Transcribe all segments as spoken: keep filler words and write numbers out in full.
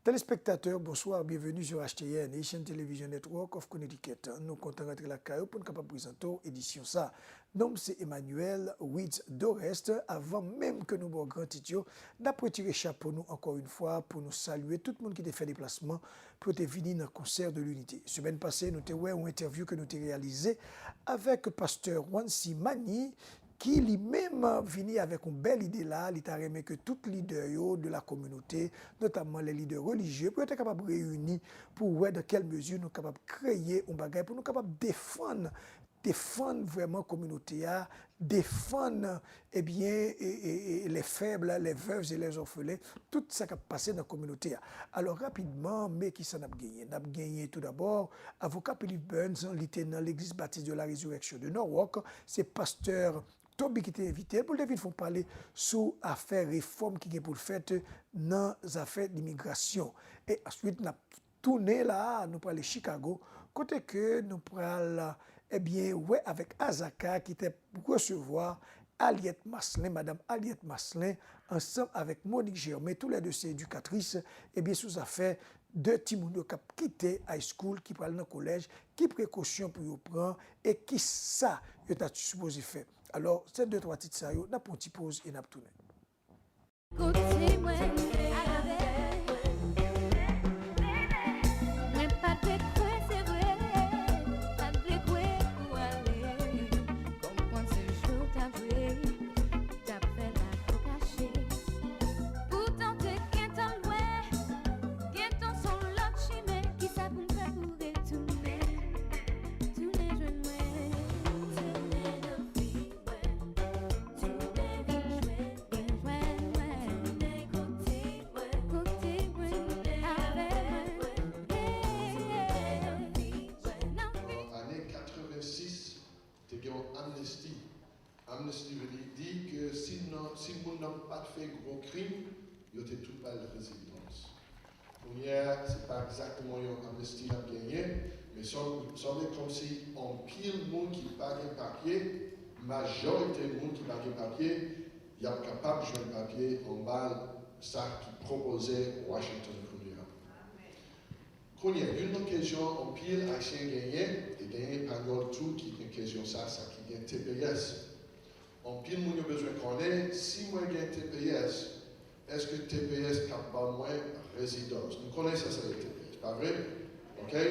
Telespektatè, bonswa, byenveni sou H T N, Haitian Television Network of Connecticut. Nou kontan rantre lakay ou pou n kapab prezante w edisyon sa. Non m se Emmanuel Witz Dorest. Avan menm ke nou ba w gran tit yo, n ap retire chapo nou ankò yon fwa pou nou salye tout moun ki te fè deplasman pou yo te vini nan Concert de l'Unité. Semèn pase, nou te wè yon entèvyou ke nou te reyalize avèk pastè Juancy Magny, ki li menm vini avèk yon bèl ide la, li ta renmen ke tout lidè yo de la communauté, notamman lè lidè relijye, pou yo te kapab reyini pou wè dans quelle mesure nou kapab kreye yon bagay pou nou kapab defann, defann vrèman kominote a, defann, ebyen, e, e, e, les faibles, les veuves et les orphelins, tout sa k ap pase nan kominote a. Alò, rapidman, men kisa n ap genyen? N ap genyen toudabò avoka Philip Burns, li te nan Legliz Batis de la Résurrection de Norwalk, se pastè Toby ki te envite l pou l te vin fè yon pale sou afè refòm ki gen pou l fèt nan zafè imigrasyon. E answit, n ap tounen la a, nou prale Chicago, kote ke nou pral, ebyen, wè avèk Azaka ki te resevwa Aliette Maslin, madam Aliette Maslin, ansanm avèk Monique Germain, toulède se edikatris, ebyen, sou zafè de timoun yo k ap kite high school, ki pral nan kolèj, ki prekosyon pou yo pran e ki sa yo ta sipoze fè. Alò, se de twa tit sa yo, n ap pran yon ti poz e n ap tounen. Koute mwen, mwen pa t vle kwè, se vre, pa t vle kwè pou ale. Konprann se jou ta vle, ta fè lakou kache. Poutan te gentan lwen, gentan s on lòt chimen. Kisa pou m fè pou retounen, tounen jwenn mwen? Tounen nan vi mwen, tounen vin jwenn mwen, jwenn mwen. Tounen kote mwen, kote mwen, avèk mwen. Tounen nan vi mwen. Nan vi. An ane katrevensis, te gen yon amnesti. Amnesti vle di ke si nan, si moun nan pa t fè gwo krim, yo te tou ba l rezidans. Kounye a, se pa egzakteman yon amnesti n ap genyen, men sanble, sanble kòmsi anpil moun ki pa gen papye, majorite moun ki pa gen papye, y ap kapab jwenn papye anba sa ki pwopoze Washington kounye a. Kounye a, youn nan kesyon anpil Ayisyen genyen, e genyen Panyòl tou ki gen kesyon sa, sa ki gen T P S. Anpil moun yo bezwen konnen, si mwen gen T P S, èske T P S k ap ba mwen rezidans? Nou konnen sa se T P S, pa vre? Oke?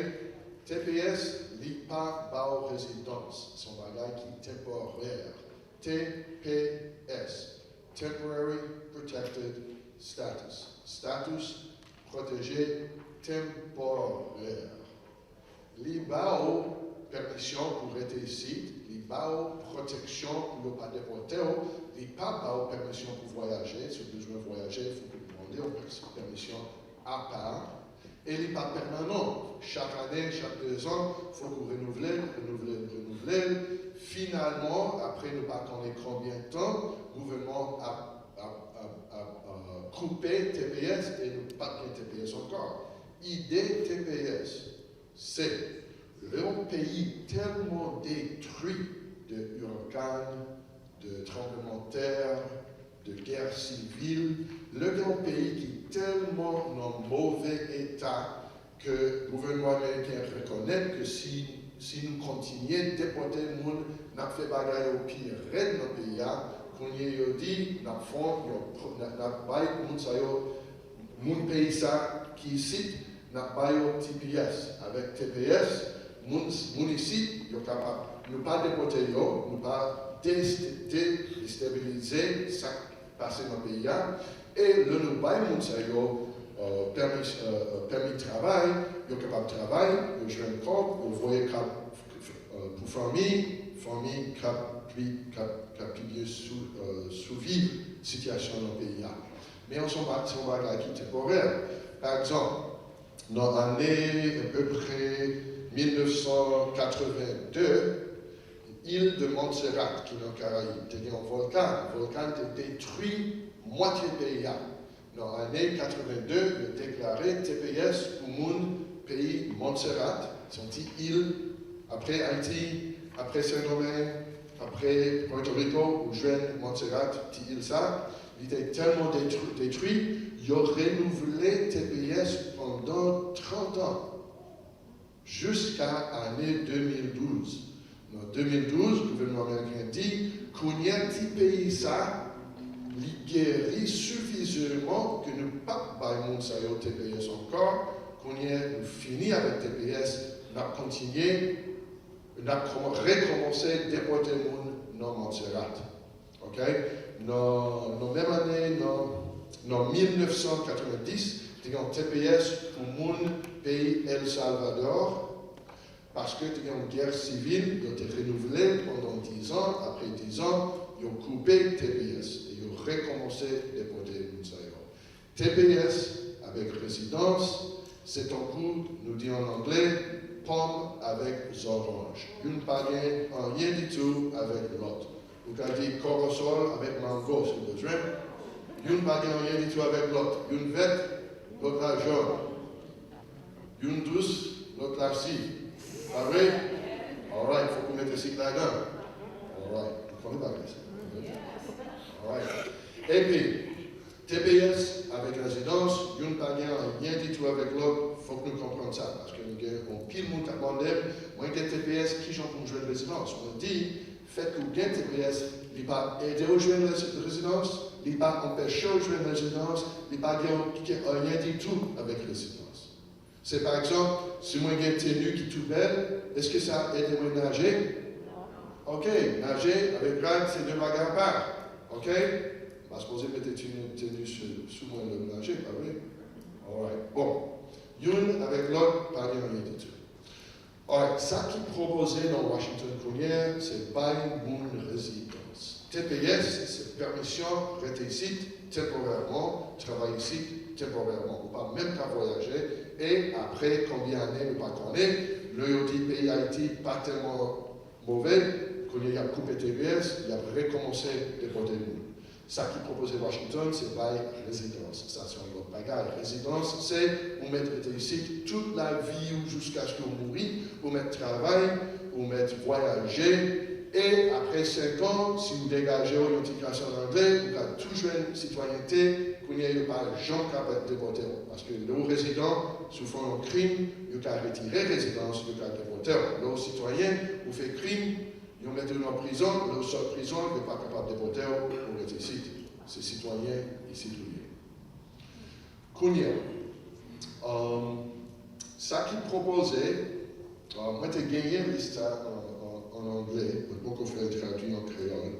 T P S, li pa ba w rezidans. Se yon bagay ki tenporè. T P S, Temporary Protected Status, status pwoteje tenporè. Li ba w pèmisyon pou rete isit, li ba w pwoteksyon pou yo pa depòte w, li pa ba w pèmisyon pou vwayaje, si w bezwen vwayaje, fòk ou mande yon pèmisyon apa. E li pa pèmanan. Chak ane, chak dezan, fòk ou renouvle l, renouvle l, renouvle l. Finalman, apre nou pa konnen konbyen tan, gouvènman ap, ap, ap, ap, ap koupe T P S e nou p ap gen T P S ankò. Ide T P S, se lè yon peyi tèlman detwi de ouragan, de tranblemanntè, de gè sivil, lè gen yon peyi ki tèlman nan move eta ke gouvènman ameriken rekonèt ke si, si nou kontinye depòte moun, n ap fè bagay yo pi rèd nan peyi a, kounye yo di n ap fè yon, n ap, n ap bay moun sa yo, moun peyi sa ki isit, n ap ba yo T P S. Avèk T P S, moun, moun isit, yo kapab, nou pa depòte yo, nou pa dest-, de-, destabilize sa k pase nan peyi a. E lè nou bay moun sa yo, euh, pèmi, euh, pèmi travay, yo kapab travay, yo jwenn kòb, yo voye kab, euh, pou fanmi, fanmi k ap pi, k ap, k ap pi byen sou, euh, souviv sitiyasyon nan peyi a. Men se yon ba-, se yon bagay ki tenporè. Pa egzanp, nan ane apeprè mil nèf san katreven de, il de Montserrat, ki nan Karayib, te gen yon vòlkan. Vòlkan te detwi mwatye peyi a. Nan ane katreven de, yo deklare T P S pou moun peyi Montserrat, se yon ti il apre Ayiti, apre Sendomeng, apre Pòtoriko, ou jwenn Montserrat, ti il sa. Li te tèlman detwi, detwi, yo renouvle T P S pandan trant an, jiska ane de mil douz. Nan de mil douz, gouvènman ameriken di, kounye a ti peyi sa, li geri sifizèman ke nou p ap bay moun sa yo T P S ankò, kounye a nou fini avèk T P S, n ap kontinye, n ap kòman-, rekòmanse depòte moun nan Montserrat. Ok? Nan, nan menm ane, nan, nan mil nèf san katrevenndis, te gen yon T P S pou moun peyi El Salvador, paske te gen yon gè sivil, yo te renouvle l pandan diz an, apre diz an, yo koupe T P S, e yo rekòmanse depòte moun sa yo. T P S avèk rezidans, se tankou nou di an anglè, pòm avèk zoranj. Youn pa gen anyen ditou avèk lòt. Ou ka di kòkòsòl avèk mango, si w bezwen. Youn pa gen anyen ditou avèk lòt. Youn vèt, lòt la jòn. Youn dous, lòt la si. Pa vre? Alright, fòk ou mete sik ladan. Alright, ou konnen bagay sa. Alright. Epi, T P S avèk rezidans, youn pa gen anyen ditou avèk lòt, fòk nou konprann sa, paske nou gen anpil moun k ap mande m, mwen gen T P S, kijan pou m jwenn rezidans? Mwen di, fèt ke w gen T P S, li pa ede w jwenn rezi-, rezidans, li pa anpeche w jwenn rezidans, li pa gen, gen anyen ditou avèk rezidans. Se pa egzanp, si mwen gen teni ki tou bèl, èske sa ede mwen naje? Ok, naje avèk rad se de bagay apa. Ok? M pa sipoze mete teni, teni sou, sou mwen lè m naje, pa vre? Alright. Bon, youn avèk lòt, pa gen anyen ditou. Alright, sa ki pwopoze nan Washington kounye a, se bay moun rezidans. T P S, se pèmisyon rete isit tenporèman, travay isit tenporèman. Ou pa menm ka vwayaje, e apre konbyen ane, nou pa konnen, lè yo di peyi Ayiti pa tèlman move, kounye a y ap koupe T P S, y ap rekòmanse depòte moun. Sa ki pwopoze Washington, se bay rezidans. Sa se yon lòt bagay. Rezidans, se ou mèt rete isit tout lavi w jiskaske w mouri, ou mèt travay, ou mèt vwayaje, e apre senk an, si w degaje w yon ti kras an anglè, ou ka tou jwenn sitwayènte, kounye a yo pa janm ka depòte w. Paske lè w rezidan, si w fè yon krim, yo ka retire rezidans, yo ka depòte w. Lè w sitwayen, ou fè krim, yo mete w nan prizon, lè w sot prizon, yo pa kapab depòte w pou w rete isit. Se sitwayen isit ou ye. Kounye a, um, sa ki pwopoze, uh, mwen te genyen lis sa an, an, an anglè, mwen poko fè l tradui an kreyòl,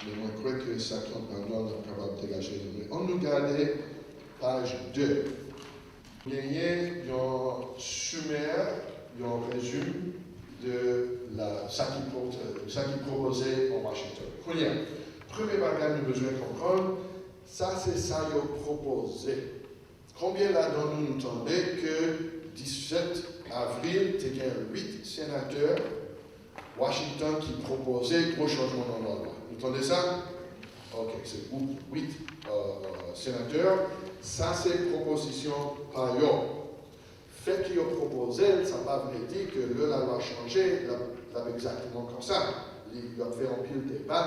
men mwen kwè ke sa ki anba l la, n ap kapab degaje nou. Men ann nou gade paj de. Genyen yon sommaire, yon rezime de la, sa ki pwo-, sa ki pwopoze an Washington. Kounye a, premye bagay nou bezwen konprann, sa se sa yo pwopoze. Konbyen ladan nou, nou tande ke disèt avril, te gen uit senatè Washington ki pwopoze gwo chanjman nan lwa a? Nou tande sa? Ok, se gwoup uit, euh, senatè. Sa se pwopozisyon pa yo. Fèt ke yo pwopoze l, sa pa vle di ke lè lalwa chanje, l ap, l ap egzakteman konsa. Li, y ap fè anpil deba,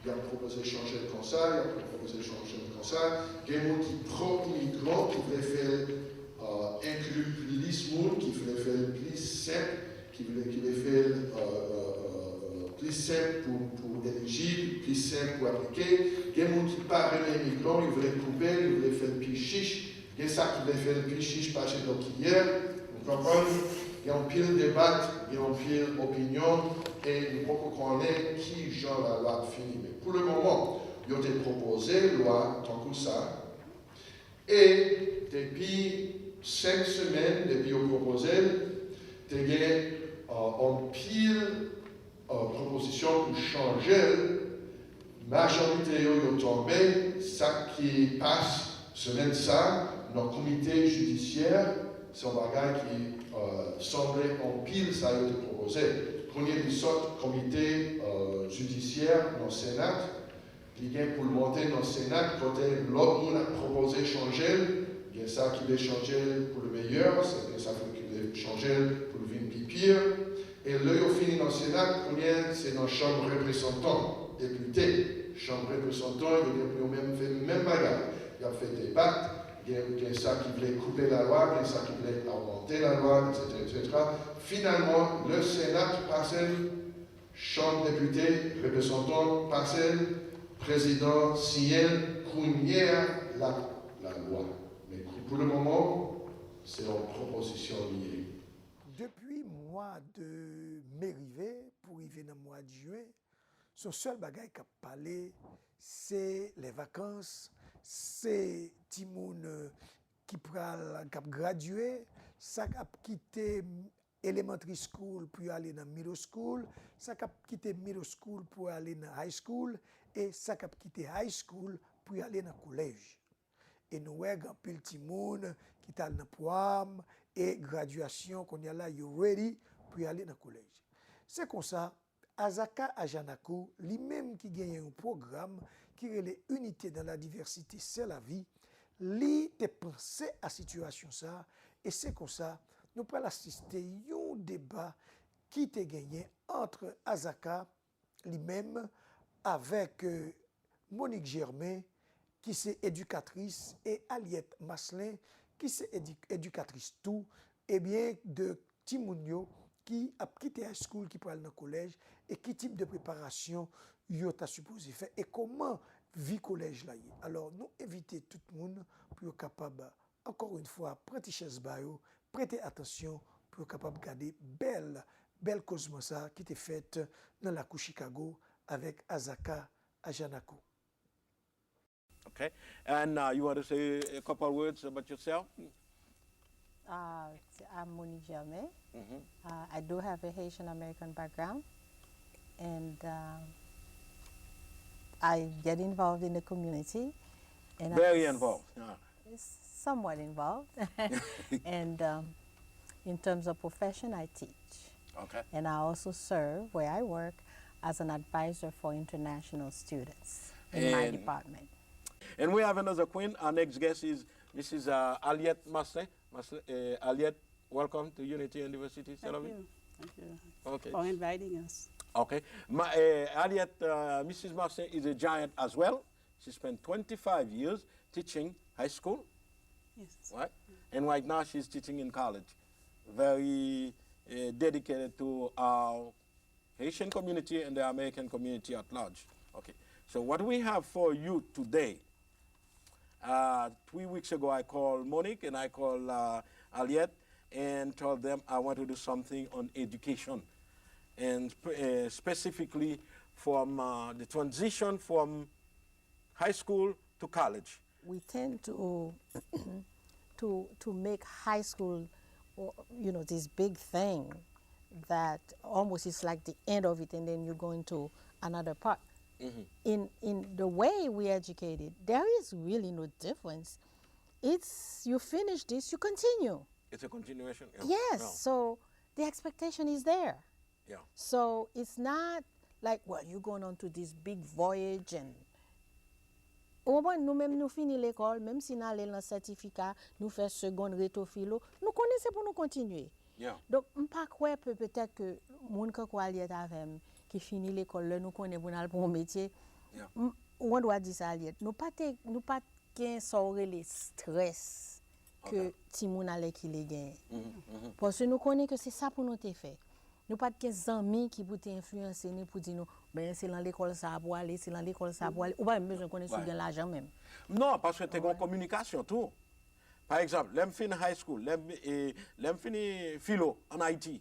y ap pwopoze chanje l konsa, y ap pwopoze chanje l konsa. Gen moun ki pwo-imigran, ki vle fè l, euh, enkli plis moun, ki vle fè l plis senp, ki vle, ki vle fè l, euh, euh, euh, euh, plis senp pou, pou elijib, plis senp pou aplike. Gen moun ki pa renmen imigran, yo vle koupe l, yo vle fè l pi chich. Gen sa ki vle fè l pi chich pase lòt ki yè. Nou konprann, gen anpil deba, gen anpil opinyon, e nou poko konnen ki jan lalwa ap fini. Men pou le moman, yo te pwopoze lwa tankou sa, e depi senk semèn, depi yo pwopoze l, te gen, euh, anpil euh, pwopozisyon pou chanje l, majorite yo, yo tonbe, sa ki pas semèn sa, nan komite jidisyè, se yon bagay ki, euh, sanble anpil sa yo te pwopoze. Kounye li sot komite, euh, jidisyè nan Senat, li gen pou l monte nan Senat kote lòt moun ap pwopoze chanje l, gen sa ki vle chanje l pou le meyè, se gen sa ki vle chanje l pou l vin pi pire. E lè yo fini nan Sena, kounye a se nan Chanm Reprezantan, depite. Chanm Reprezantan, yo gen pou yo menm fè menm bagay. Y ap fè deba, Gen, gen sa ki vle koupe lalwa, gen sa ki vle ogmante lalwa, etsetera, etsetera. Finalman, le Sena pase l, Chanm Depite, reprezantan pase l, prezidan siyen l, kounye a l ap lalwa. Men pou, pou le moman, se yon pwopozisyon li ye. Depi mwa de me rive pou rive nan mwa de jen, se yon sèl bagay k ap pale, se lè vakans, se timoun ki pral, k ap gradye, sa k ap kite elementary school pou yo ale nan middle school, sa k ap kite middle school pou yo ale nan high school, e sa k ap kite high school pou yo ale nan kolèj. E nou wè gen anpil timoun ki t al nan prom e gradyasyon, kounye a la yo ready pou y ale nan kolèj. Se konsa, Azaka Ajanaku, li menm ki genyen yon pwogram ki rele Unité dans la diversité, c'est la vie, li te panse a sitiyasyon sa a, e se konsa nou pral asiste yon deba ki te genyen ant Azaka li menm avèk Monique Germain, ki se edikatris, e Aliette Maslin, ki se edi- edikatris tou, ebyen, de timoun yo ki ap kite high school, ki pral nan kolèj, e ki tip de preparasyon yo ta sipoze fè, e kòman vi kolèj la ye. Alò, nou envite tout moun pou yo kapab, ankò yon fwa, pran ti chèz ba yo, prete atansyon pou yo kapab gade bèl, bèl kozman sa ki te fèt nan lakou Chicago avèk Azaka Ajanaku. Okay. And uh, you want to say a couple words about yourself? Uh, I'm Monique Germain. Uh, I do have a Haitian American background, and uh, I get involved in the community. And Very I, involved. Yeah. Somewhat involved. And um, in terms of profession, I teach. Okay. And I also serve where I work as an advisor for international students in my And- department. And we have another queen. Our next guest is Missus Uh, Aliette Maslin. Maslin uh, Aliette, welcome to Unity and Diversity. Thank you. Thank you Okay. for inviting us. Okay. My, uh, Aliette, uh, Missus Maslin is a giant as well. She spent twenty-five years teaching high school, Yes. Right? And right now she's teaching in college. Very uh, dedicated to our Haitian community and the American community at large. Okay. So what we have for you today, uh, three weeks ago I called Monique and I called uh, Aliette and told them I want to do something on education and uh, specifically from uh, the transition from high school to college. We tend to to to make high school, you know, this big thing that almost it's like the end of it, and then you go into another part. In in the way we educated, there is really no difference. It's you finish this, you continue. It's a continuation. Yes, so the expectation is there. Yeah. So it's not like, well, you're going on to this big voyage and ou konprann, nou menm nou fini lekòl, menm si n ale nan sètifika, nou fè segonn, reto, filo, nou konnen se pou nou kontinye. Yeah. Donk, m pa kwè pe petèt ke moun kankou Aliette avè m ki fini lekòl, lè nou konnen pou n al pran yon metye, Yeah. m- ou an dwa di sa Aliette, nou pa te nou pa t gen sa w rele strès ke timoun alèkile genyen. Paske nou konnen ke se sa pou nou te fè. Nou pa t gen zanmi ki pou te enfliyanse ni pou di nou, ben se lan lekòl sa a pou ale, se lan lekòl sa a pou ale. Ou pa menm bezwen konnen si w gen lajan menm. Non, paske te gen kominikasyon tou. Pa egzanp, lè m fin high school, lè m, e, lè m fini filo an Ayiti,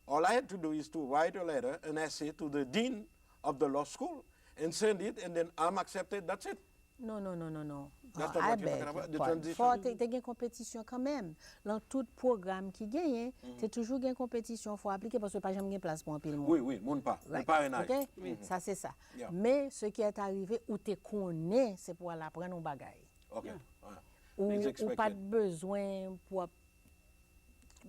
all I had to do is to write a letter, an essay to the dean of the law school and send it and then I'm accepted, that's it. Non, non, non, non, non. That's not I what you're beg talking about, your the pardon. transition. Fò te, te gen konpetisyon kanmenm. Lan tout pwogram ki genyen, te toujou gen konpetisyon, fò aplike paske pa janm gen plas pou anpil moun. Wi, wi, moun pa. Moun Right. pa en Ok? Sa se sa. Men ce qui est arrivé, ou te konnen se pou al aprann yon bagay. Ok. Ou, ou pa t bezwen pou ap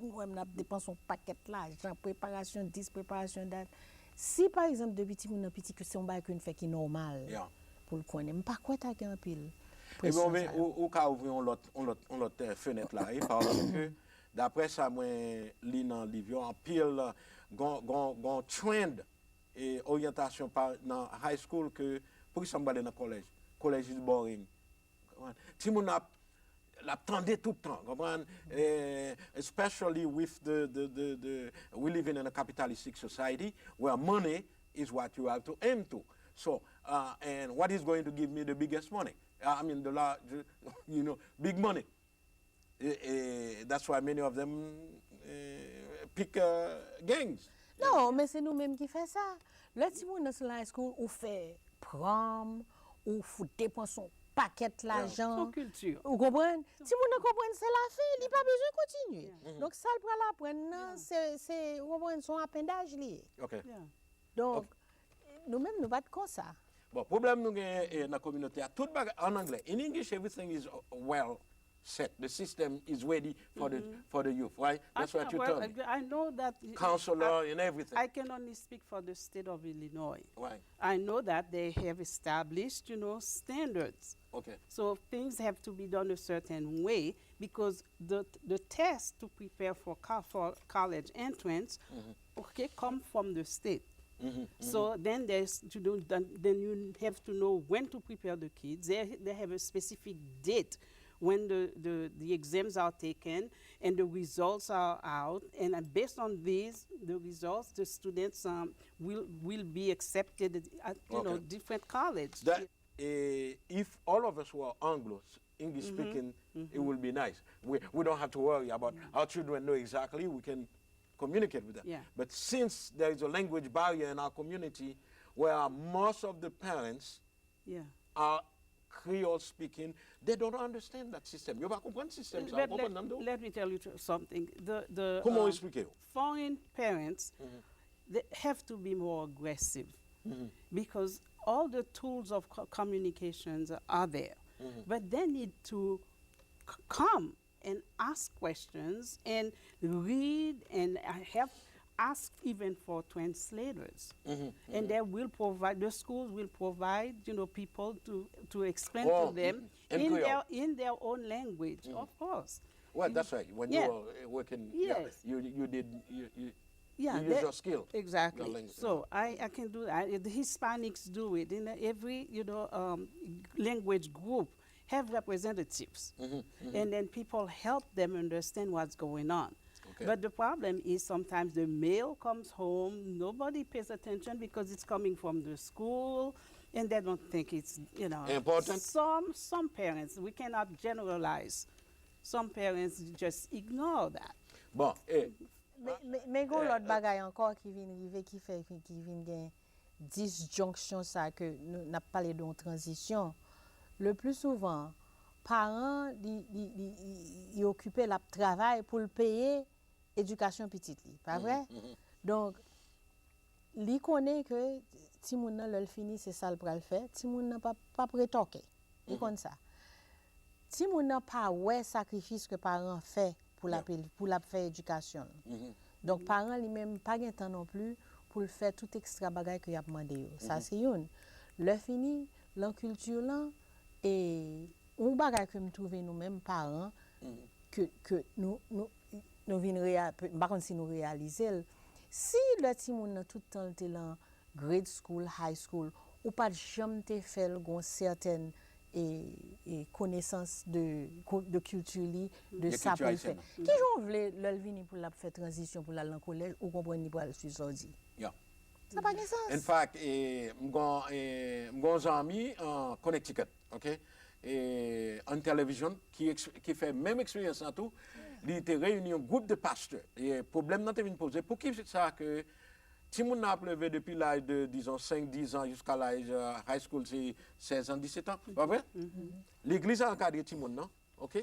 ou wè m ap depanse yon pakèt lajan, preparasyon dis, preparasyon dat. Si pa egzanp depi timoun nan piti ke se yon bagay ke n fè ki nòmal pou l konnen, m pa kwè ta gen anpil Ebyen, presyon men, sa yo. Ou, ou ka ouvri yon lòt, yon lòt, yon lòt eh, fenèt la, wi, paske daprè sa mwen li nan liv yo, anpil gon, gon, gon trend e oryantasyon pa nan high school ke poukisa m prale nan college? College is boring. Timoun ap l ap tande tout tan, konprann? Eh, especially with the, the, the, the, we living in a capitalistic society where money is what you have to aim to. So, uh, and what is going to give me the biggest money? I mean, the large, you know, big money. Eh, eh, that's why many of them eh, pick uh, gangs. Non, men se nou menm ki fè sa. Lè timoun nan sou high school, ou fè prom, ou fout depanse yon pakèt lajan. Son kilti. Ou konprann? Timoun nan konprann se lafen, li pa bezwen kontinye. Donk sa l pral aprann nan, se, se, ou konprann, se yon apendaj li ye. Ok. Yeah. Donk, nou menm nou pa t konsa. Bon, pwoblèm nou gen eh, nan kominote a, tout bagay an anglè. In English, everything is uh, well set. The system is ready for the for the youth, right? That's what you Well, tell me. I know that Counselor and everything. I can only speak for the state of Illinois. Right. I know that they have established, you know, standards. Okay. So things have to be done a certain way because the the test to prepare for co- for college entrance, okay, come from the state. So then there's you know then, then you have to know when to prepare the kids. They they have a specific date when the, the, the exams are taken and the results are out, and uh, based on these the results, the students um, will will be accepted at you know Okay. Different college. That eh, if all of us were Anglo, English speaking, it would be nice. We we don't have to worry about our children know exactly. We can communicate with them. Yeah. But since there is a language barrier in our community, where most of the parents Yeah. are Creole speaking, they don't understand that system. Yo pa konprann sistèm sa. But Ou konprann let, nan do? Let me tell you tr- something. The the Kòman uh, eksplike yo? Foreign parents they have to be more aggressive because all the tools of co- communications are there, but they need to c- come and ask questions and read and uh, have ask even for translators, and they will provide the schools will provide you know people to to explain Oh, to them in in Creole. their in their own language, of course. Well, that's right. When Yeah. you were uh, working, yeah, Yes. you you did you, you Yeah, you use that- your skill, Exactly. your language. So I, I can do that. The Hispanics do it in every you know um, language group have representatives, and then people help them understand what's going on. Okay. But the problem is sometimes the mail comes home, nobody pays attention because it's coming from the school, and they don't think it's you know Important. Some some parents, we cannot generalize. Some parents just ignore that. Bon, eh, Men- men- Men gen lòt bagay ankò ki vin rive ki fè ki vin gen disjonksyon sa ke nou n ap pale de yon tranzisyon. Le pli souvan, paran li li li li- li okipe l ap travay pou l peye edikasyon pitit li, pa vre? Donk li konnen ke timoun nan lè l fini se sa l pral fè, timoun nan p ap p ap retòke. Li konn sa. Timoun nan pa wè sakrifis ke paran an fè pou l ap pou l ap fè edikasyon l. Donk paran li menm pa gen tan non pli pou l fè tout ekstra bagay ke y ap mande yo. Sa se youn. Lè fini, lan kilti lan, e yon bagay ke m twouve nou menm paran ke ke nou nou nou vin reya m pa konn si nou reyalize l. Si lè timoun nan tout tan l te lan grade school, high school, ou pa t janm te fè l gon sètèn e, e konesans de, de kilti li, de sa pou l fè. Kijan w vle lè l vini pou l ap fè tranzisyon pou l al nan kolèj, ou konprann li pral swiv sa w di? Yeah. Sa pa gen sans. In fact, eh, m gon eh, m gon zanmi an Connecticut, ok? Eh, an television ki, ki fè menm eksperyans lan tou. Li te reyini yon gwoup de pastè. E pwoblèm nan te vin poze, pouki sa ke timoun nan ap leve depi laj de, dizon, senk, diz an jiska laj uh, high school, se sèz an, disèt an, pa vre? Legliz a ankadre timoun nan, ok?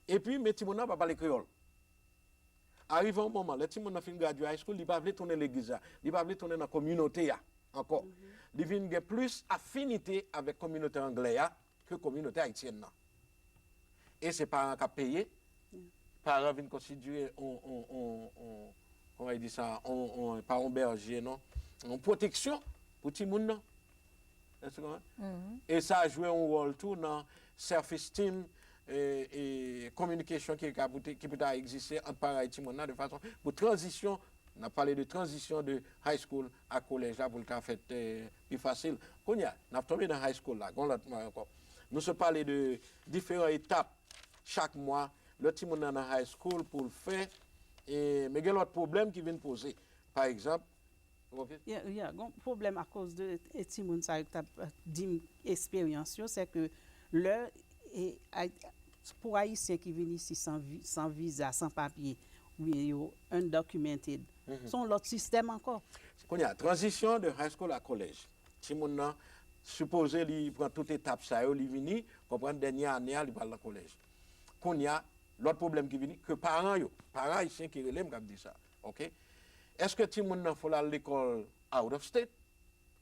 Epi, men timoun nan pa pale kreyòl. Arive yon moman, lè timoun nan fin gradye high school, li pa vle tounen legliz la, li pa vle tounen nan kominote a ankò. Li vin gen plis afinite avèk kominote anglè a ke kominote ayisyèn nan. E se paran k ap peye, paran vin konstitye on, on, on, on, kòman yo di sa, on, on, pa on bèje, non, on pwoteksyon pou timoun nan. Èske w konprann? E sa jwe yon wòl tou nan self-esteem e, e communication ki ka pou te, ki pou ta egziste ant paran e timoun nan de fason pou tranzisyon, n ap pale de tranzisyon de high school a kolèj la pou l ka fèt eh, pi fasil. Kounye a, n ap tonbe nan high school la, gon lòt mwen ankò. Nou sot pale de diferan etap chak mwa, lè timoun nan nan high school pou l fè, e, men gen lòt pwoblèm ki vin poze. Pa egzanp, ok? Yeah, yeah, gon pwoblèm akoz de e timoun sa yo k t ap di m esperyans yo, se ke lè e, ay- pou Ayisyen ki vin isi san, vi- san viza, san papye, oubyen yo undocumented, se yon lòt sistèm ankò. Kounye a, tranzisyon de high school a college. Timoun nan sipoze li pran tout etap sa yo, li vini, konprann dènye ane a, li pral nan kolèj. Kounye a, lòt pwoblèm ki vini, ke paran yo, paran ayisyen ki rele m k ap di sa, ok? Èske timoun nan fò l al lekòl out of state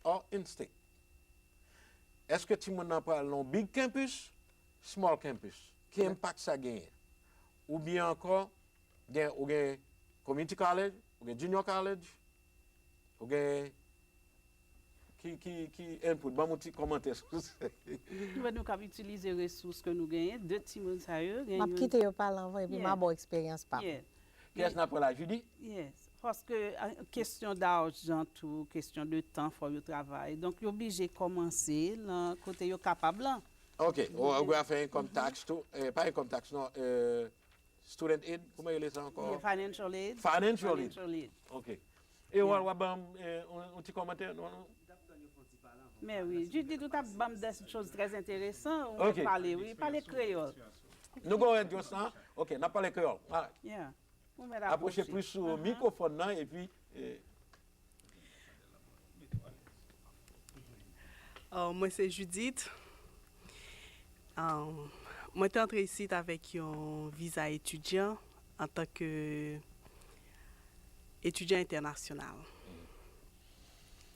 or in state? Èske timoun nan pral nan big campus, small campus? Ki enpak sa genyen? Oubyen ankò, gen, ou gen community college, ou gen junior college, ou gen ki, ki, ki input? Ban m yon ti kòmantè sou sa. Nou wè nou kab itilize resous ke nou genyen, de timoun sa yo gen M ap youn. Kite yo pale anvan epi m Yeah. a ba w eksperyans pa m. Yeah. Kiyès n ap pran la, Judy? Yes. Paske a, kesyon dajan tou, kesyon de tan, fò yo travay. Donk, yo oblije kòmanse nan kote yo kapab lan. Ok, ou ou a fè income tax tou, eh, pa income tax non, eh, student aid, kòman yo rele sa ankò? Yeah, financial aid. Financial aid. Financial aid. Ok. E w w ap ban m eh, yon yon ti kòmantè? Non, non. Men wi, Judith, ou t ap ban m de choz trè enteresan, ou Ok. pale, wi, pale kreyòl. Nou gen yon rèd konsa, ok, n ap pale kreyòl. Alright. Yeah. Ou mèt Apwoche apwoche. plis sou mikwofòn nan epi eh, Uh, mwen se Judith. Um, mwen te antre isit avèk yon viza etidyan antanke etidyan entènasyonal.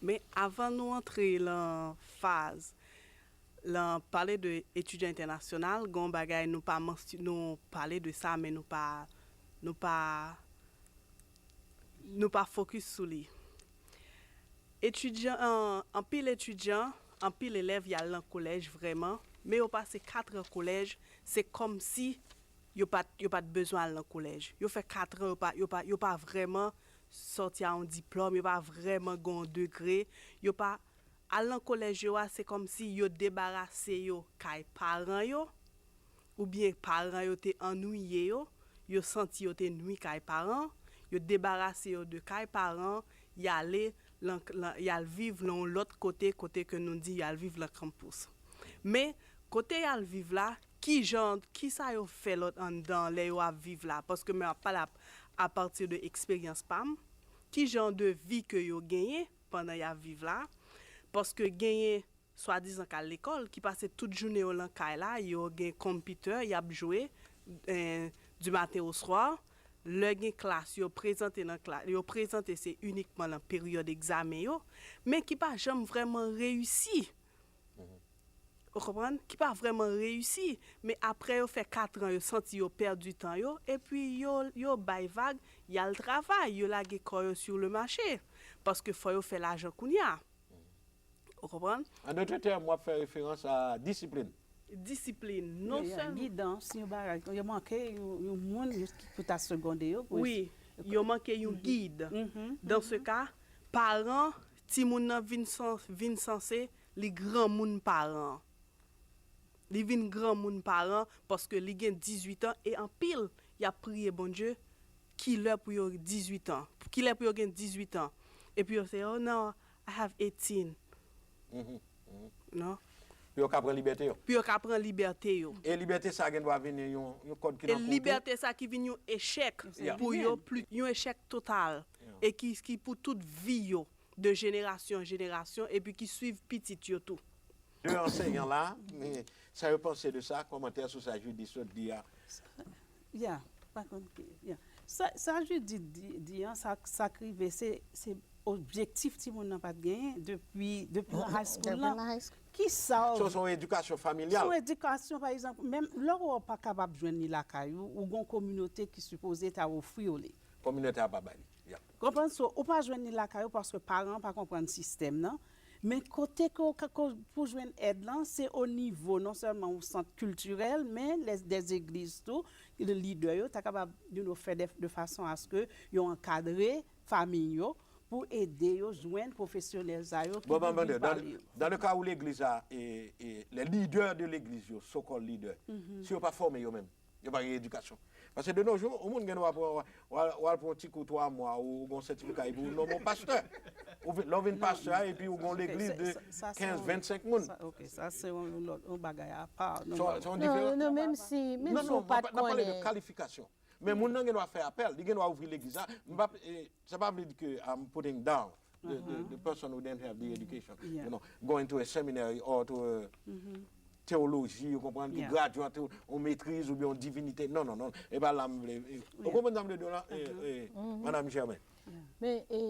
Men avan nou antre lan faz, lan pale de etidyan entènasyonal, gen yon bagay nou pa mansi- nou pale de sa, men nou pa, nou pa, nou pa fokis sou li. Etidyan, an- anpil etidyan, anpil elèv y al nan kolèj vrèman, men yo pase kat an kolèj, se kòmsi yo pa t, yo pa t bezwen al nan kolèj. Yo fè kat an, yo pa, yo pa, yo pa vrèman sòti a yon diplòm, yo pa vrèman gen yon degre, yo pa al nan kolèj yo a, se kòmsi yo debarase yo kay paran yo, oubyen paran yo te annuiye yo, yo santi yo te nui kay paran, yo debarase yo de kay paran, y ale lan, lan, y al viv lan yon lòt kote, kote ke nou di y al viv lan kanpous. Men, kote y al viv la, ki jan, kisa yo fè lòt anndan lè yo ap viv la? Paske mwen ap pale ap- apati de eksperyans pa m, ki jan de vi ke yo genyen pandan y ap viv la? Paske genyen swadizan k al lekòl, ki pase tout jounen yo lan kay la, yo gen konpitè, y ap jwe eh, du matin au soir. Lè gen klas, yo prezante nan klas, yo prezante se inikman lan peryòd egzamen yo, men ki pa janm vrèman reyisi. Ou konprann? Ki pa vrèman reyisi. Men apre yo fè kat an, yo santi yo pèdi tan yo, epi yo, yo bay vag, y al travay, yo lage kò yo sur le marché. Paske fò yo fè lajan kounye a. Ou konprann? An dòt tèm, w ap fè referans a disiplin. Disiplin. Non Yeah, sèlman. Gidans, yon bagay, yo manke yon, yon moun ki pou ta segonde yo. Pou Wi, yo manke yon gid. Dans ce cas, paran, timoun nan vin, san, vin sanse, li granmoun paran. Li vin granmoun paran paske li gen dizuit an e anpil, y ap priye Bondye, ki lè pou yo dizuit an? Ki lè pou yo gen dizuit an? Epi yo se, oh no, I have eighteen. Non? Pou yo ka pran libète yo. Pou yo ka pran libète yo. E libète sa gen dwa vini yon, yon kòd ki E nan kou. Libète sa ki vin yon echèk Yeah. pou yo, pli- yon echèk total. E ki, ki pou tout vi yo, de jenerasyon an jenerasyon, epi ki swiv pitit yo tou. De ansenyan la, men sa yo panse de sa, kòmantè sou sa Judith sot di a. Ya, pa konn ki, ya. Sa, sa Judith di, di an, sa, sa k rive, se, se objektif timoun nan pa t genyen depi, depi nan high school Depi lan. nan high school. Kisa So, se yon edikasyon familyal. Sou edikasyon, pa egzanp, menm lè w pa kapab jwenn li lakay ou, ou gon kominote ki sipoze ta ofri w li. Kominote a pa bay li. Yeah. Konprann? So, ou pa jwenn li lakay ou paske paran pa konprann sistèm nan. Men kote ke w ka, ko- pou jwenn èd lan, se o nivo non sèlman yon sant kiltirèl, men lè, dè egliz tou, lidè yo ta kapab, you know, fè de, de fason aske yo ankadre fanmi yo pou ede yo jwenn pwofesyonèl sa yo ki Bon, pou bon, bon, vin dans, pale yo. Dans le cas où l'église a, e, e, les leaders de l'église yo, so-called leaders, si yo pa fòme yo menm, Yo pa gen edikasyon. Paske de nos jours, yon moun gen dwa pran, w al pran yon ti kou twa mwa, ou, ou gen yon sètifika, epi ou nonmen w pastè. Ou vin, lè w vin pastè a, epi ou gen yon legliz de kenz, vennsenk moun. Ok, sa se yon lòt, yon bagay apa. Se yon diferan. Non, menm si, menm si w pa t konnen. Kalifikasyon. Men moun nan gen dwa fè apèl, li gen dwa ouvri legliz la. M p ap, sa pa vle di ke I'm putting down the, the, the person who didn't have the education, you know, going to a seminary or to a théologie, ou konprann, ki graduate yon maîtrise oubyen yon divinité. Non, non, non. E pa la m vle. Ou konprann sa m vle di w la, Madam Germain? Men, e,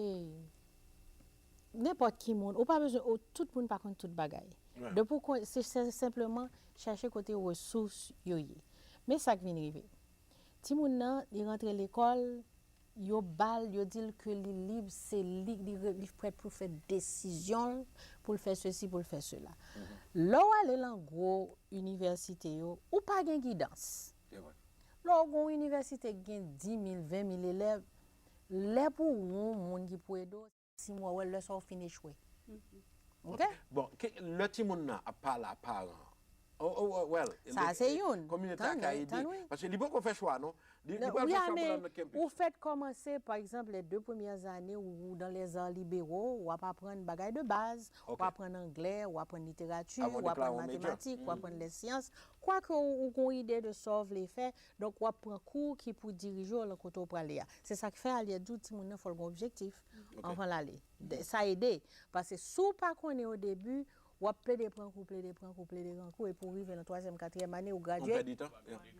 nenpòt ki moun, ou pa bezwen, ou, tout moun pa konn tout bagay. Donk, pou kon, se senpleman chèche kote resous yo ye. Men sa k vin rive. Timoun nan, li rantre lekòl, yo ba l, yo di l ke li lib, se li, li, li prèt pou l fè desizyon l, pou l fè sesi, pou l fè sela. Lè w ale lan gwo inivèsite yo, ou pa gen gidans. Lè w gen yon inivèsite ki gen dis mil, ven mil elèv, lè pou ou, yon moun ki pou ede w, si m wè w lè sa w fin echwe. Ok? Bon, lè timoun nan ap pale a paran an, oh, oh, well, sa se youn. Kominote a ka ede. Paske li poko fè chwa, non. Li pral fè chwa pou l al nan campus. Ou fèt kòmanse, pa egzanp, les deux premières années ou dans les arts libéraux, w ap aprann bagay de baz, w aprann anglè, w aprann literati, w aprann matematik, w aprann les sciences. Kwake ou, ou gen yon ide de sa w vle fè, donk w ap pran kou ki pou dirije w lan kote w prale a. Se sa k fè Aliette di w timoun nan fò l gen objektif anvan l ale. Sa ede. Paske si w pa konnen o debi, w ap plede pran kou, plede pran kou, plede pran kou, epi w rive nan twazyèm, katriyèm ane, ou gradye.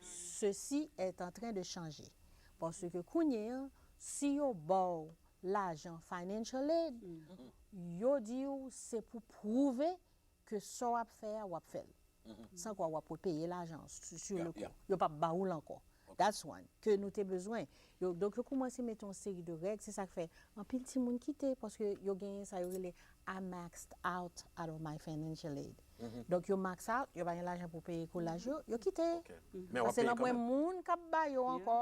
Ceci est en train de changer. Paske kounye an, si yo ba w lajan financial aid, yo di w se pou pwouve ke sa w ap fè a, w ap fè l. San kwa w ap repeye lajan an sur le coup. Yo p ap ba ou l ankò. That's one. Ke nou te bezwen. Yo, donk, yo koumanse mete yon seri de règ. Se sa k fè anpil timoun kite paske yo genyen sa yo rele I maxed out out of my financial aid. Donk, yo max out, yo pa gen lajan pou peye kolaj yo, yo kite. Paske l ap gen moun k ap ba yo ankò.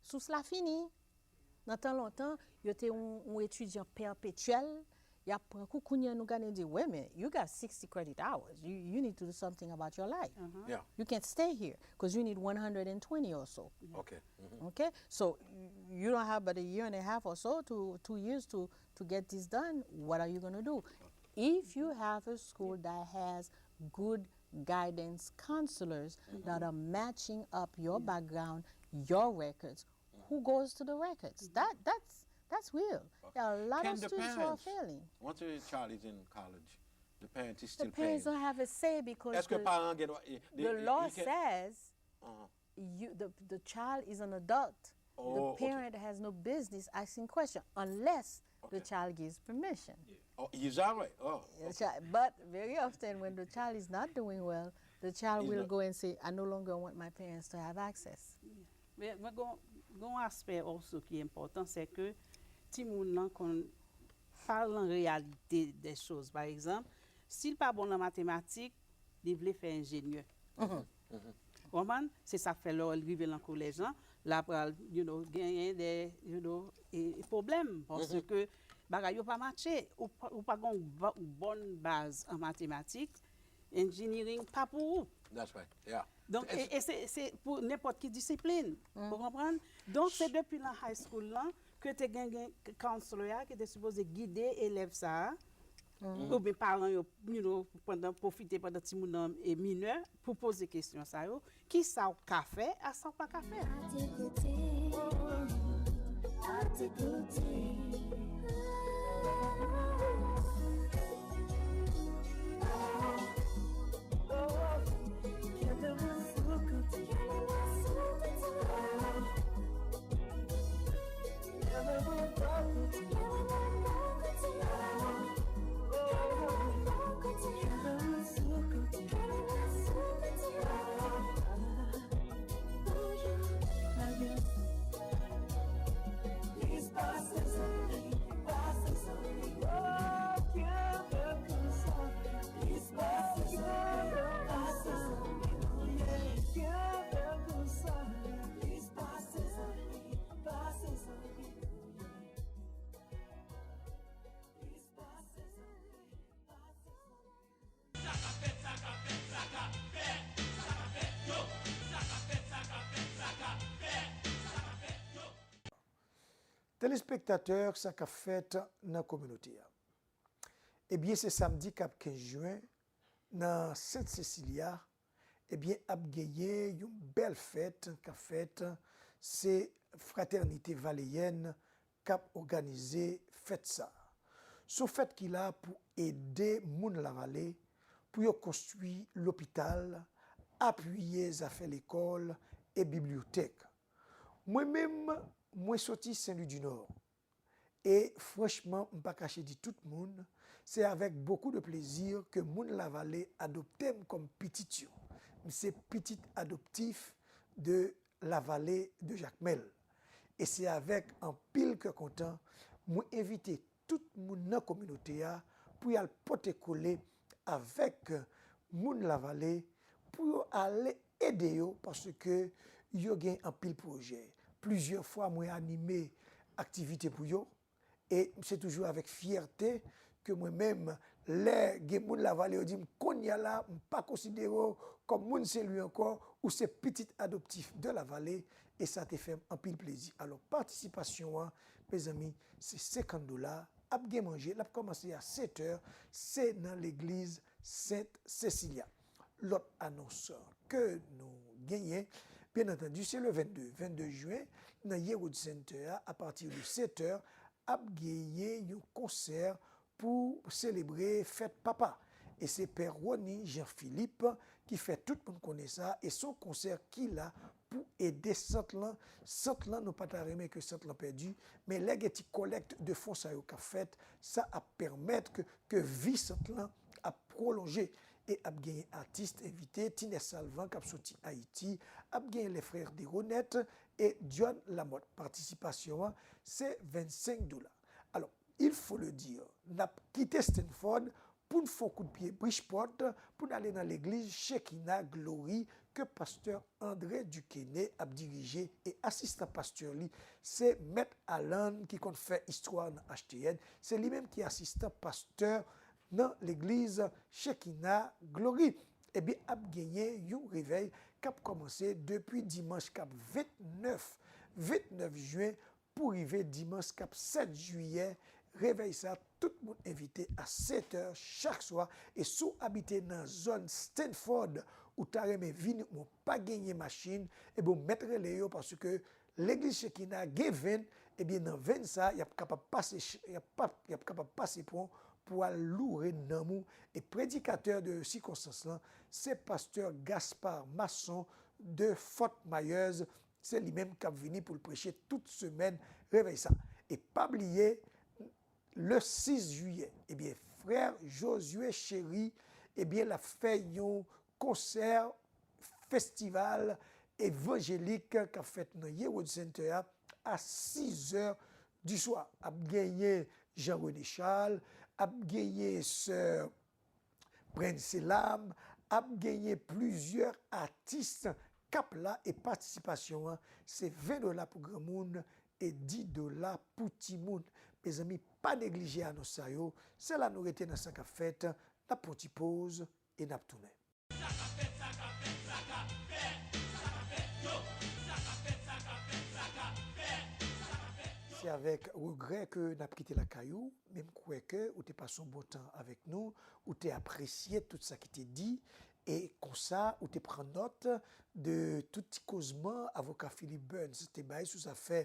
Sous la fini. Nan tan lontan, yo te yon, yon etidyan pèpetyèl, y ap pran kou. Kounye a nou gade, nou di, wait a minute, you got sixty credit hours. You, you need to do something about your life. You can't stay here because you need one hundred and twenty or so. Ok. Okay? So, you don't have but a year and a half or so, to two years to, to get this done. What are you going to do? If you have a school that has good guidance counselors that are matching up your background, your records, who goes to the records? That that's that's real. There are a lot of students who are failing. Once a child is in college, the parent is The still parents paying. Don't have a say because Est-ce que the, parent get, they, the law he can, says uh-huh. You the the child is an adult. Oh, The parent has no business asking question unless the Okay. Child gives permission. Oh, is that right? Oh, The okay. child- But very often when the child is not doing well, the child Is will not- go and say, I no longer want my parents to have access. Men mwen gon gon aspè also ki enpòtan, se ke timoun nan konn pa lan reyalite de choz. Pa egzanp, si l pa bon nan matematik, li vle fè enjenyè. Ou konprann? Se sa k fè lè l rive lan kolèj lan, l ap pral, you know, genyen de, you know, e, e pwoblèm. Paske bagay yo pa matche. Ou pa, ou pa gen yon ba- bòn baz an matematik, engineering pa pou ou. That's right. Yeah. Donk, e, e se, se pou nenpòt ki disiplin. Ou konprann? Donk, se depi lan high school lan ke te gen, gen counselor a ki te sipoze gide elèv sa a, oubyen paran yo, you know, pandan, pwofite pandan timoun nan e minè pou poze kesyon sa yo. Kisa w ka fè a sa w pa ka fè? Telespektatè, sa k ap fèt nan kominote a? Ebyen, se samdi k ap kenz jen, nan Sent Sesilia, ebyen, ap genyen yon bèl fèt k ap fèt. Se Fratènite Valeyèn k ap òganize fèt sa a. Se yon fèt ki la pou ede moun Lavale, pou yo konstwi lopital, apiye zafè lekòl e bibliyotèk. Mwen menm, mwen soti Sen Lwi di Nò. E franchman, m pa kache di tout moun, se avèk bokou de plezi ke moun Lavale adopte m kòm pitit yo. M se pitit adoptif de Lavale de Jakmèl. E se avèk anpil kè kontan, mwen envite tout moun nan kominote a pou y al pote kole avèk moun Lavale, pou yo ale ede yo, paske yo gen anpil pwojè. Plizyè fwa, mwen anime aktivite pou yo, e se toujou avèk fyète ke mwen menm, lè gen moun Lavale, yo di m, "Kounye a la, m pa konsidere w kòm moun Sen Lwi ankò, ou se pitit adoptif de Lavale," e sa te fè m anpil plezi. Alò, patisipasyon an, mezanmi, se senkant dola, ap gen manje, l ap kòmanse a sèt è, se nan legliz Sent Sesilia. Lòt anons ke nou genyen, byen antandi, se le vennde, vennde jen, nan Yewood Center a, apati de sèt è, ap genyen yon konsè pou selebre fèt papa. E se Pè Rony Jean Philippe ki fè tout moun konnen sa, e se yon konsè ki la pou ede sant lan. Sant lan, nou pa ta renmen ke sant lan pèdi, men lè gen ti kòlèkt de fon sa yo k ap fèt, sa ap pèmèt ke, ke vi sant lan ap pwolonje. E ap genyen atis envite, Tinè Salvan k ap soti Ayiti, ap genyen Les Frères Deronette e Diòn Lamòt. Patisipasyon an, se vennsenk dola. Alò, il faut le dire, n ap kite Stanford pou n fè yon kout pye Bridgeport, pou n ale nan legliz Shekinah Glory ke pastè André Duquesne ap dirije e asistan pastè li, se Mèt Alan ki konn fè istwa nan H T N. Se li menm ki asistan pastè nan legliz Shekinah Glory. Ebyen, ap genyen yon revèy k ap kòmanse depi dimanch k ap vennèf, vennèf jen, pou rive dimanch k ap sèt jiyè. Revèy sa, tout moun envite a sèt è chak swa. E si w abite nan zòn Stanford, ou ta renmen vini, men w pa genyen machin, ebyen, w mèt rele yo, paske legliz Shekinah gen venn, ebyen, nan venn sa, y ap kapab pase ch-, y ap pa, y ap kapab pase pran w pou al loure nanm ou. E predikatè de sikonstans lan, se pastè Gaspard Masson de Fort Myers, se li menm k ap vini pou l preche tout semèn revèy sa. E pa bliye, le sis jiyè, ebyen, frè Josué Chéry, ebyen, l ap fè yon konsè festival evanjelik k ap fèt nan Yewood Center a, a sis è di swa. Ap genyen Jean René Charles, ap genyen sè Prince Lam, ap genyen plizyè atis k ap la, e patisipasyon an, se ven dola pou granmoun e dis dola pou timoun. Mezanmi, pa neglije anons sa yo. Se la nou rete nan sa k ap fèt. N ap pran ti poz e n ap tounen. Se avèk regrè ke n ap kite lakay ou, men m kwè ke ou te pase yon bon tan avèk nou, ou te apresye tout sa ki te di, e konsa ou te pran nòt de tout ti kozman avoka Philip Burns te bay sou zafè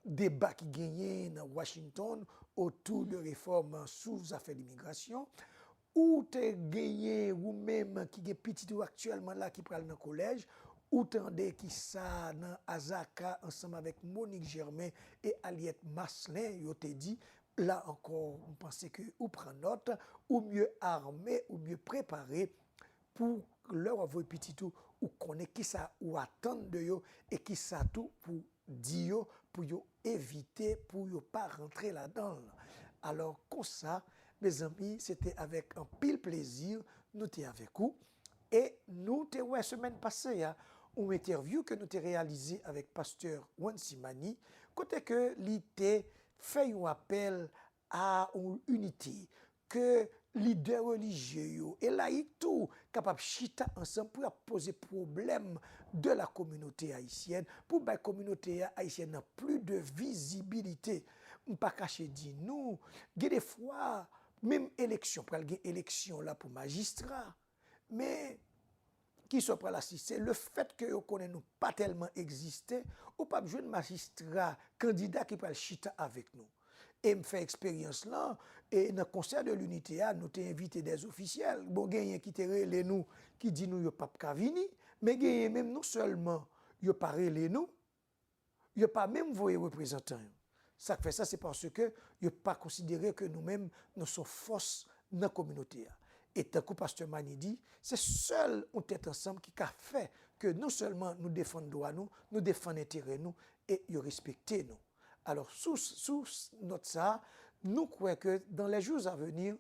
deba ki genyen nan Washington otou de refòm sou zafè limigrasyon. Ou te genyen, ou menm ki gen pitit ou aktyèlman la ki pral nan kolèj, ou tande kisa nan Azaka ansanm avèk Monique Germain e Aliette Marcelin yo te di. La ankò, m panse ke ou pran nòt, ou mye ame, ou mye prepare pou lè w ap voye pitit ou, ou konnen kisa ou atann de yo e kisa tou pou di yo, pou yo evite, pou yo pa rantre ladan l. Alò, konsa, mezanmi, se te avèk anpil plezi nou te avèk ou. E nou te wè semèn pase a, yon entèvyou ke nou te reyalize avèk pastè Wancy Mani, kote ke li te fè yon apèl a yon inite, ke lidè relijye yo e layik tou kapab chita ansanm pou y ap poze pwoblèm de la communauté haïtienne, pou bay kominote a ayisyèn nan plis de vizibilite. M pa kache di nou, gen de fwa, menm eleksyon, pral gen eleksyon la pou majistra, men ki sa w pral asiste, le fèt ke yo konnen nou pa tèlman egziste, ou p ap jwenn majistra, kandida ki pral chita avèk nou. E m fè eksperyans lan, e nan Concert de l'Unité a, nou te envite dè ofisyèl. Bon, genyen ki te rele nou, ki di nou yo p ap ka vini, men genyen menm non sèlman yo pa rele nou, yo pa menm voye reprezantan yo. Sa k fè sa, se paske yo pa konsidere ke nou menm, nou se yon fòs nan kominote a. E tankou pastè Mani di, se sèl yon tèt ansanm ki ka fè ke non sèlman nou defann dwa nou, nou defann enterè nou, e yo respekte nou. Alò, sou, sou nòt sa a, nou kwè ke dans les jours à venir,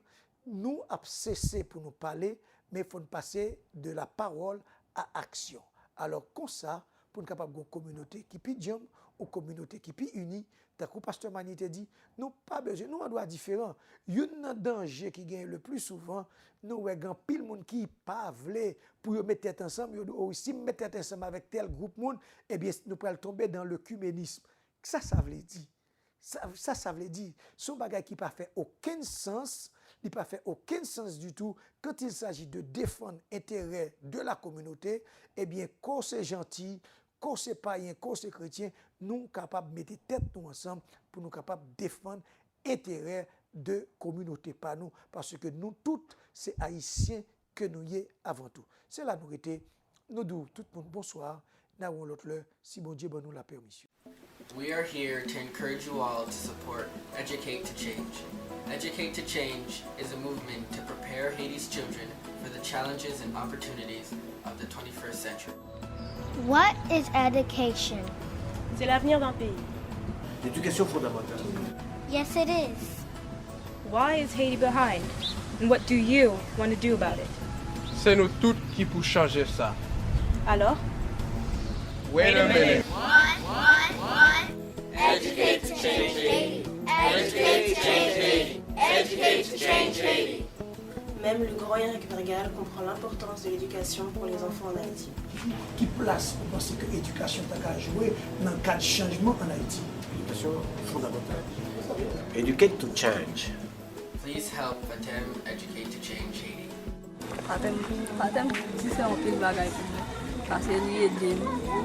nou ap sese pou nou pale, men fò n pase de la parole à action. Alò, konsa, pou n kapab gen yon kominote ki pi djanm, yon kominote ki pi ini, tankou pastè Mani te di, nou pa bezwen, nou an dwa diferan. Youn nan danje ki genyen le pli souvan, nou wè gen anpil moun ki pa vle pou yo met tèt ansanm, yo di, o, si m met tèt ansanm avèk tèl gwoup moun, ebyen, nou pral tonbe dans l'œcuménisme. Sa sa vle di? Sa, sa, sa vle di, se yon bagay ki pa fè okenn sans, li pa fè okenn sans ditou, quand il s'agit de défendre enterè de la communauté, ebyen, ke w se janti, ke w se payen, ke w se kretyen, nou kapab mete tèt nou ansanm pou nou kapab defann enterè de kominote pa nou, paske nou tout se ayisyen ke nou ye avan tou. Se la nou rete, nou di w tout moun bonswa, n a wè w yon lòt lè, si Bondye ban nou lapèmisyon. We are here to encourage you all to support Educate to Change. Educate to Change is a movement to prepare Haiti's children for the challenges and opportunities of the twenty-first century. What is education? C'est l'avenir d'un pays. L'éducation fondamentale. Yes, it is. Why is Haiti behind? And what do you want to do about it? Se nou tout ki pou chanje sa. Alors, Wait a minute. Educate to change Haiti. Educate to change Haiti. Educate to change Haiti. Même le grand Eric Vergal comprend l'importance de l'éducation pour les enfants en Haïti. Ki plas ou panse ke edikasyon ta ka jwe nan kad chanjman ann Ayiti? L'éducation fondamentale. Educate to change. Please help Fatem Educate to Change Haiti. Fatem, Fatem di se anpil bagay pou mwen. Paske li ede m,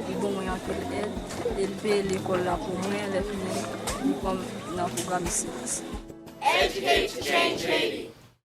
li ban mwen anpil èd, e li peye lekòl la pou mwen, lè fini, li pran m nan pwogram Silans. Educate to change Haiti.